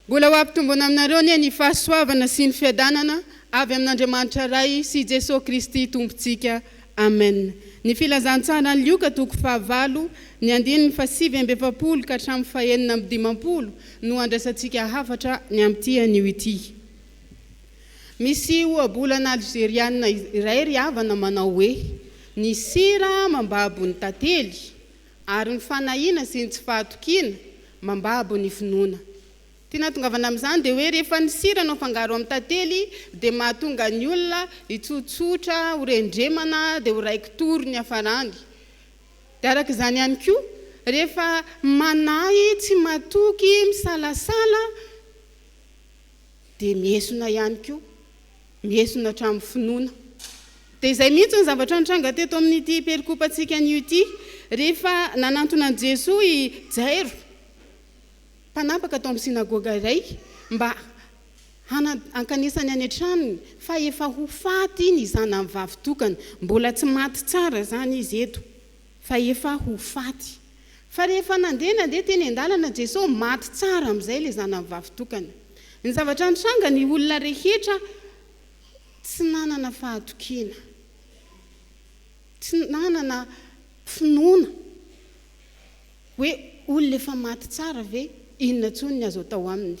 Mbola ho ampitomboina aminareo anie ny fahasoavana sy ny fiadanana avy amin'Andriamanitra Ray sy Jesoa Kristy Tompontsika. Amen. Ny Filazantsaran'i Lioka toko fahavalo, ny andininy fahasivy amby efapolo ka hatramin'ny fahenina amby dimampolo no andraisantsika hafatra ny amin'ity anio ity. Misy ohabolana alzerianina iray ry havana manao hoe, Ny sira mambabo ny tantely, ary ny fanahiana sy ny tsy fahatokiana mambabo ny finoana. Tiana hahatongavana amin'izany dia hoe rehefa ny sira no afangaro amin'ny tantely dia mahatonga ny olona hitsotsotra, ho rendremana dia ho raiki-tory ny hafarany. Dia araka izany ihany koa, rehefa manahy, tsy matoky, misalasala dia miesona ihany koa, miesona hatramin'ny finoana. Dia izay mihitsy ny zavatra nitranga teto amin'ity perikopantsika anio ity, rehefa nanantona an'i Jesoa i Jairo, mpanapaka tao amin'ny synagoga iray, mba hankanesany any an-tranony, fa efa ho faty ny zanany vavy tokana. Mbola tsy maty tsara izany izy eto, fa efa ho faty. Fa rehefa nandeha nandeha teny an-dalana Jesoa, maty tsara amin'izay ilay zanany vavy tokana. Ny zavatra nitranga, ny olona rehetra tsy nanana fahatokiana, tsy nanana finoana hoe olona efa maty tsara ve, inona intsony ny azo atao aminy.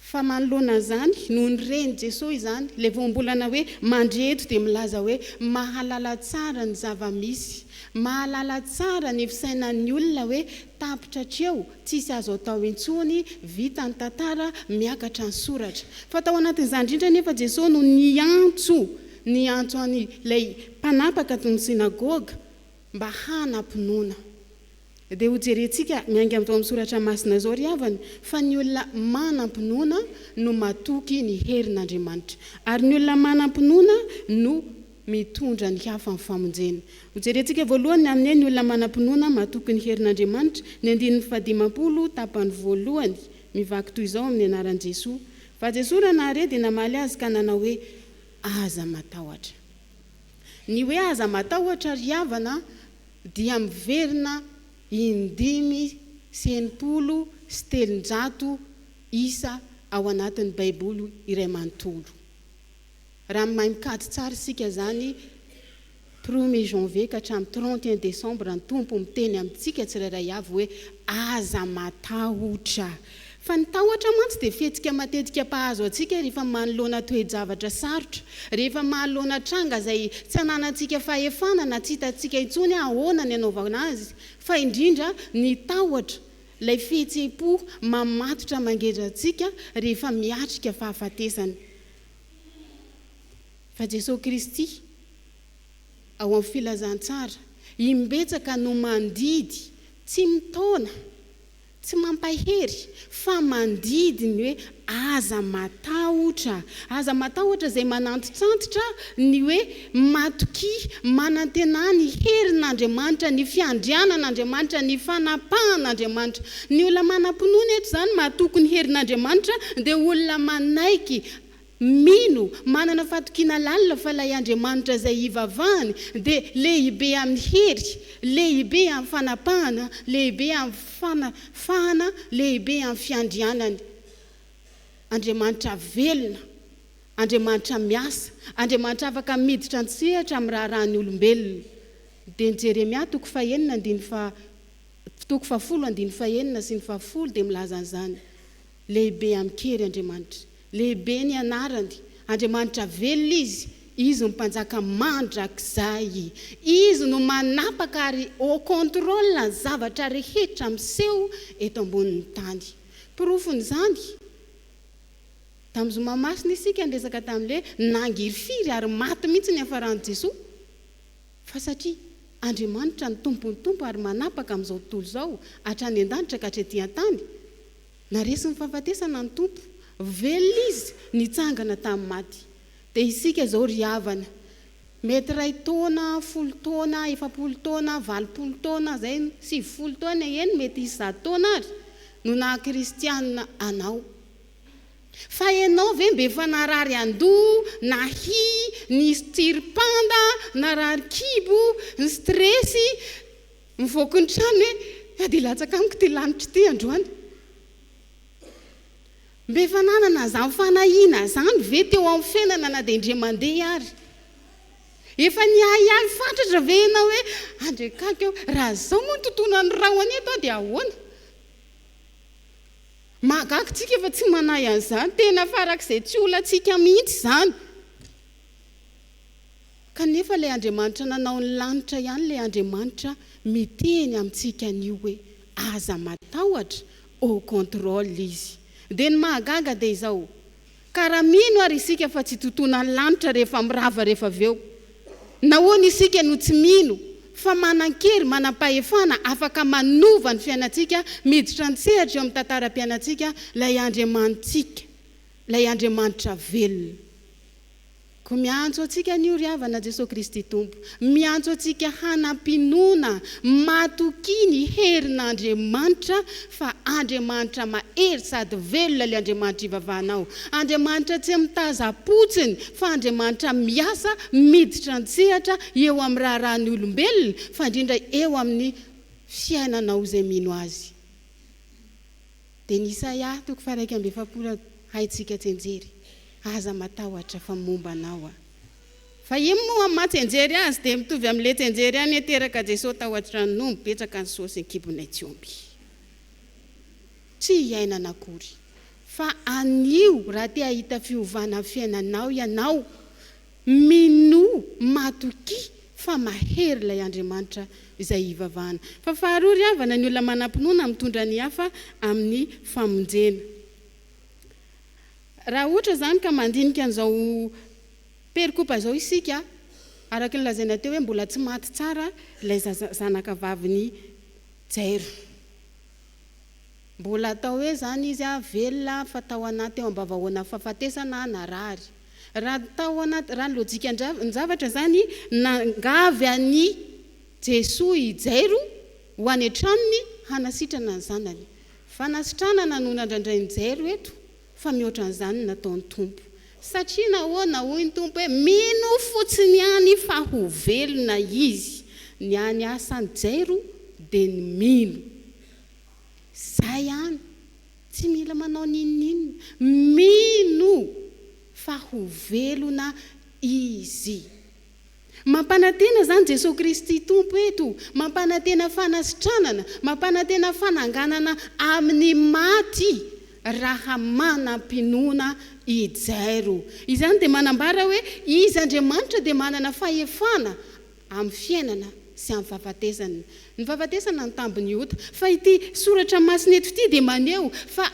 Fa manoloana an'izany, nony ren'i Jesoa izany, ilay voambolana hoe mandre eto dia milaza hoe mahalala tsara ny zava-misy, mahalala tsara ny fisainan'ny olona hoe tapitra hatreo, tsisy azo atao intsony, vita ny tantara, miakatra ny soratra. Fa tao anatin'izany indrindra anefa Jesoa no niantso, niantso an'ilay mpanapaka tao amin'ny synagoga mba hanam-pinoana. Dia ho jerentsika miainga amin'izao amin'ny soratra masina izao ry havana fa ny olona manam-pinoana no matoky ny herin'Andriamanitra. Ary ny olona manam-pinoana no mitondra ny hafa amin'ny famonjena. Ho jerentsika voalohany ny amin'ny hoe ny olona manam-pinoana matoky ny herin'Andriamanitra, ny andininy fahadimampolo tapany voalohany, mivaky toy izao amin'ny anaran'i Jesoa. Fa Jesoa raha nahare dia namaly azy ka nanao hoe, Aza matahotra. Ny hoe aza matahotra ry havana dia miverina in-365 isa ao anatin'ny Baiboly iray manontolo. Raha mahay mikajy tsara isika izany, premier janvier ka hatramin'ny 31 décembre ny Tompo miteny amintsika tsirairay avy hoe aza matahotra. Fa ny tahotra mantsy dia fihetsika matetika mpahazo antsika rehefa manoloana toe-javatra sarotra, rehefa manoloana tranga izay tsy ananantsika fahefana na tsy hitantsika intsony ahoana ny hanaovana azy, fa indrindra ny tahotra, ilay fihetseham-po mamatotra mangeja antsika rehefa miatrika fahafatesana. Fa Jesoa Kristy, ao amin'ny filazantsara, imbetsaka no mandidy, tsy mitaona, Tsy mampahery fa mandidy ny hoe aza matahotra. Aza matahotra izay manantitrantitra ny hoe matokia, manantenà ny herin'Andriamanitra, ny fiandrianan'Andriamanitra, ny fanapahan'Andriamanitra. Ny olona manam-pinoana eto izany matoky ny herin'Andriamanitra dia olona manaiky Mino, manana fatokiana lalina fa ilay Andriamanitra izay ivavahany dia lehibe amin'ny hery, lehibe amin'ny fanapahana, lehibe amin'ny fanafahana, lehibe amin'ny fiandrianany. Andriamanitra velona, Andriamanitra miasa, Andriamanitra afaka miditra an-tsehatra amin'ny raharahan'ny olombelona. Dia ny Jeremia toko fahenina andininy faha, toko fahafolo andininy fahenina sy ny fahafolo dia milaza an'izany. Lehibe amin-kery Andriamanitra. Lehibe ny anarany. Andriamanitra velona Izy. Izy no Mpanjaka mandrakizay. Izy no manapaka ary au contrôle ny zavatra rehetra miseho eto ambonin'ny tany. Porofon'izany, tamin'ny zoma masina isika niresaka tamin'ilay nangirifiry ary maty mihitsy ny niafaran'i Jesoa. Fa satria Andriamanitra no Tompon'ny tompo ary manapaka amin'izao tontolo izao, hatrany an-danitra ka hatrety an-tany, Naresy ny fahafatesana ny Tompo. Velona Izy, nitsangana tamin'ny maty. Dia isika izao ry havana, mety iray taona, folo taona, efapolo taona, valopolo taona, izay, sivifolo taona, eny mety hisy zato taona ary, no naha kristianina anao. Fa ianao ve mba efa narary andoha, nahia, nisy tsiripanda, narary kibo, ni-stress, Mivoaka ny trano hoe, dia latsaka amiko ity lanitra ity androany. Mba efa nanana an'izany fanahiana izany ve teo amin'ny fiainana na dia indray mandeha ary? Efa niahiahy fatratra ve ianao hoe, Andriakako eo, raha izao moa ny tontolon'ny rahona eto aho dia ahoana? Mahagaga tsika fa tsy manahy an'izany, tena farak'izay tsy olantsika mihitsy izany. Kanefa ilay Andriamanitra nanao ny lanitra ihany ilay Andriamanitra miteny amintsika anio hoe, aza matahotra, au contrôle Izy. Dia ny mahagaga dia izao, ka raha mino ary isika fa tsy totoina ny lanitra rehefa mirava rehefa avy eo, nahoana isika no tsy mino fa manan-kery, manam-pahefana afaka manova ny fiainantsika, miditra an-tsehatra eo amin'ny tantaram-piainantsika ilay Andriamanitsika, ilay Andriamanitra velona? Koa miantso antsika anio ry havana Jesoa Kristy Tompo, miantso antsika hanam-pinoana, matokia ny herin'Andriamanitra fa Andriamanitra mahery sady velona ilay Andriamanitra ivavahanao. Andriamanitra tsy mitazam-potsiny fa Andriamanitra miasa, miditra an-tsehatra eo amin'ny raharahan'ny olombelona fa indrindra eo amin'ny fiainanao izay mino Azy. Dia ny Isaia toko faha 41 haintsika tsianjery, Aza matahotra fa momba anao aho. Fa iny moa amin'ny maha tsianjery azy dia mitovy amin'ilay tsianjery ihany hoe teraka Jesoa tao an-tranon'omby, betsaka ny soa sy ny kibonay tsy omby. Tsy hiainana akory. Fa anio raha te hahita fiovana amin'ny fiainanao ianao, Minoa, matokia fa mahery ilay Andriamanitra izay ivavahana. Fa faharoa ry havana, ny olona manam-pinoana mitondra ny hafa amin'ny famonjena. Raha ohatra izany ka mandinika an'izao perikopa izao isika, araka ny lazaina teo hoe mbola tsy maty tsara ilay zaza zanaka vavin'i Jairo. Mbola atao hoe izany izy velona fa tao anaty teo am-bavahoana fahafatesana narary. Raha tao anaty, raha ny lojikan-javatra izany, nangavy an'i Jesoa i Jairo ho any an-tranony hanasitrana ny zanany. Fanasitranana no nandrandrain'i Jairo eto, fa mihoatra an'izany ny nataon'ny Tompo. Satria nahoana? Hoy ny Tompo hoe, Mino fotsiny ihany fa ho velona izy. Ny hany asan'i Jairo dia ny mino. Izay ihany. Tsy mila manao n'inon'inona. Mino fa ho velona izy. Mampanantena izany Jesoa Kristy Tompo eto. Mampanantena fanasitranana, mampanantena fananganana amin'ny maty raha manam-pinoana i Jairo. Izany dia manambara hoe Izy Andriamanitra dia manana fahefana amin'ny fiainana sy amin'ny fahafatesana. Ny fahafatesana no tambin'ny ota. Fa ity soratra masina eto ity dia maneho fa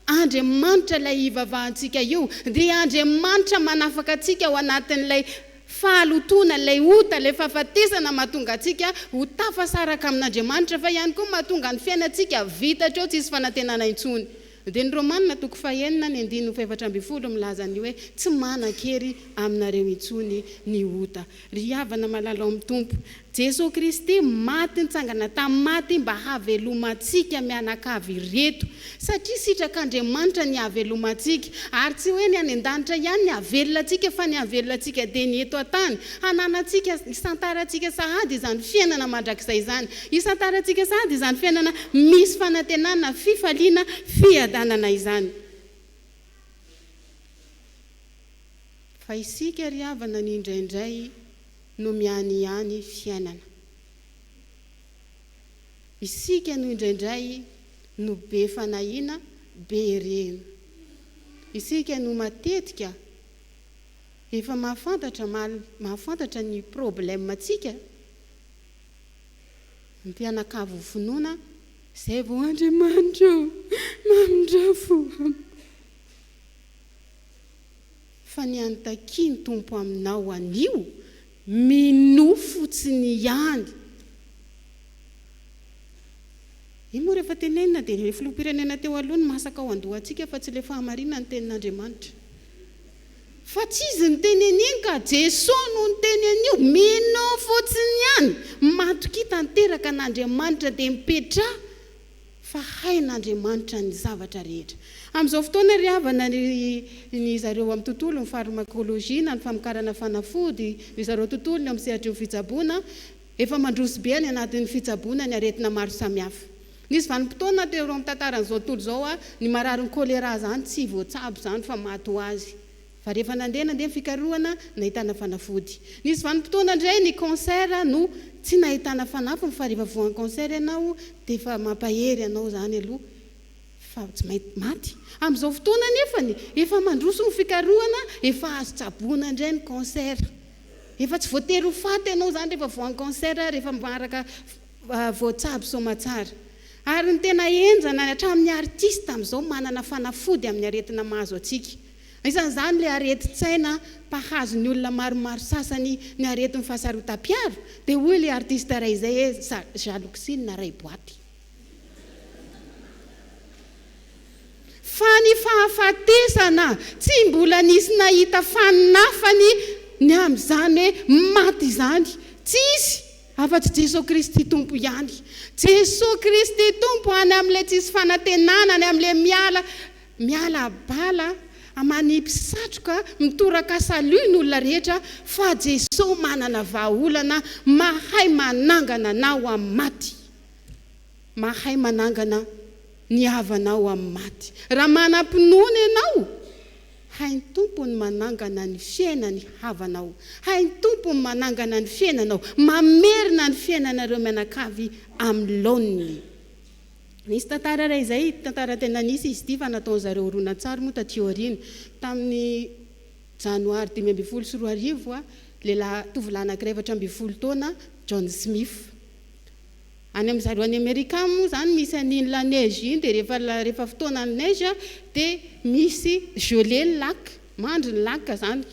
Andriamanitra ilay ivavahantsika io dia Andriamanitra manafaka antsika ao anatin'ilay fahalotoana, ilay ota, ilay fahafatesana mahatonga antsika ho tafasaraka amin'Andriamanitra fa ihany koa mahatonga ny fiainantsika vita hatreo tsisy fanantenana intsony. Dia ny Romana toko fahenina ny andininy faha-14 milaza ny hoe tsy manan-kery aminareo intsony ny ota. Ry havana malala ao amin'ny Tompo, Jesoa Kristy maty nitsangana tamin'ny maty mba hahavelomantsika mianakavy ireto, satria sitrak'Andriamanitra ny hahavelomantsika, ary tsy hoe ny any an-danitra ihany ny hahavelona antsika fa ny hahavelona antsika dia ny eto an-tany, hananantsika, hisantarantsika sahady izany fiainana mandrakizay izany, hisantarantsika sahady izany fiainana misy fanantenana, fifaliana, fiadanana izany. Fa isika ry havana ny indraindray no mihanihany fiainana. Isika no indraindray no be fanahiana, be herehina. Isika no matetika efa mahafantatra mahafantatra ny problème-tsika, ny mpianakavy ho finoana, izay vao Andriamanitra ô, mamindrà fo amiko. Fa ny antakian'ny Tompo aminao anio, minoa fotsiny ihany. Iny moa rehefa tenenina dia ilay filoham-pirenena teo aloha no masaka ao an-dohantsika fa tsy ilay fahamarinan'ny tenin'Andriamanitra. Fa tsy izy niteny an'iny ka, Jesoa no niteny an'io, minoa fotsiny ihany, matokia tanteraka an'Andriamanitra dia mipetraha. Fa hain'Andriamanitra ny zavatra rehetra. Amin'izao fotoana ry havana, ry ny zareo amin'ny tontolon'ny pharmacologie na ny famokarana fanafody, ry zareo tontolony eo amin'ny sehatry ny fitsaboana, efa mandroso be any anatin'ny fitsaboana ny aretina maro samihafa. Nisy vanim-potoana teo amin'ny tantaran'izao tontolo izao, ny mararin'ny choléra izany tsy voatsabo izany fa maty ho azy. Fa rehefa nandeha nandeha ny fikarohana, nahitana fanafody. Nisy vanim-potoana indray ny cancer no tsy nahitana fanafiny fa rehefa voan'ny cancer ianao dia efa mampahery anao izany aloha fa tsy maintsy maty. Amin'izao fotoana anefany, efa mandroso ny fikarohana, efa azo tsaboina indray ny cancer. Efa tsy voatery ho faty ianao izany rehefa voan'ny cancer, rehefa miaraka voatsabo soamatsara. Ary ny tena henjana, hatramin'ny artista amin'izao manana fanafody amin'ny aretina mahazo antsika. Anisan'izany ilay aretin-tsaina mpahazo ny olona maromaro sasany, ny aretin'ny fahasarotam-piaro, dia hoy ilay artista iray izay hoe Jaloxine iray boaty. Fa ny fahafatesana, tsy mbola nisy nahita fanafany ny amin'izany hoe maty izany. Tsisy, afa-tsy Jesoa Kristy Tompo ihany. Jesoa Kristy Tompo any amin'ilay tsisy fanantenana, any amin'ilay miala, miala bala, manipy satroka, mitoraka salut ny olona rehetra, fa Jesoa manana vahaolana, mahay manangana anao amin'ny maty. Mahay manangana ny havanao amin'ny maty. Raha manam-pinoana ianao, hain'ny Tompo ny manangana ny fiainan'ny havanao. Hain'ny Tompo ny manangana ny fiainanao, mamerina ny fiainanareo mianakavy amin'ny laoniny. Nisy tantara iray izay, tantara tena nisy izy ity fa nataon'zareo horonantsary moa taty aoriana. Tamin'ny janoary 2015, lehilahy, tovolahy anankiray 14 taona, John Smith. Any amin zareo any Amerika any moa zany misy an'iny la neige iny dia rehefa rehefa fotoanan'ny neige dia misy gelé ny lac, mandry ny lac zany.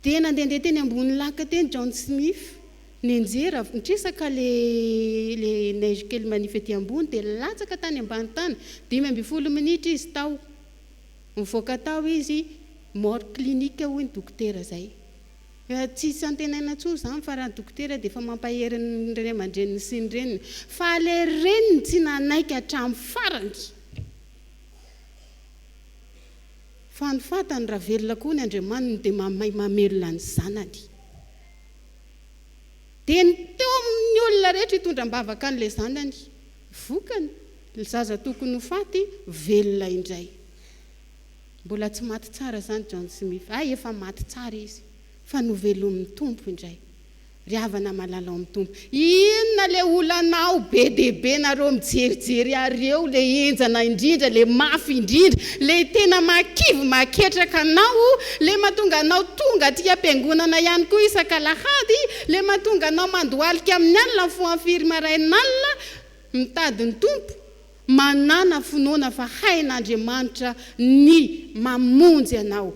Dia nandehandeha teny ambony lac teny John Smith, nianjera, nitresaka le le neige kely manify ety ambony dia latsaka tany ambany tany. 15 minitra izy tao. Nivoaka tao izy, mort clinique hoy ny dokotera zay. Tsisy antenaina intsony izany fa raha ny dokotera dia efa mampahery ny ray aman-dreniny sy ny reniny. Fa ilay reniny tsy nanaiky hatramin'ny farany. Fa ny fantany raha velona koa ny Andriamaniny dia mamay mamelona ny zanany. Dia ny teo amin'ny olona rehetra hitondra am-bavaka an'ilay zanany. Vokany, ilay zaza tokony ho faty velona indray. Mbola tsy maty tsara zany John Smith. Hay efa maty tsara izy fa novelomin'ny Tompo indray. Ry havana malala ao amin'ny Tompo. Inona le olanao be dia be nareo mijerijery ary eo le henjana indrindra, le mafy indrindra, le tena mahakivy mahaketraka anao, le mahatonga anao tonga aty am-piangonana ihany koa isak'alahady, le mahatonga anao mandohalika amin'ny alina mifoha amin'ny firy marain'alina mitady ny Tompo. Manàna finoana fa hain'Andriamanitra ny mamonjy anao.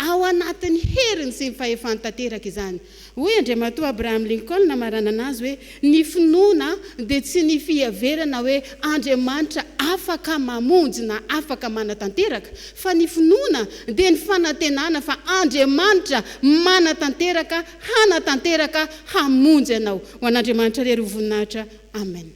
Ao anatin'ny heriny sy ny fahefany tanteraka izany. Hoy Andriamatoa Abraham Lincoln namaranana azy hoe, Ny finoana dia tsy ny fiheverana hoe Andriamanitra afaka mamonjy na afaka manatanteraka, fa ny finoana dia ny fanantenana fa Andriamanitra manatanteraka, hanatanteraka, hamonjy anao. Ho an'Andriamanitra irery ho voninahitra. Amen.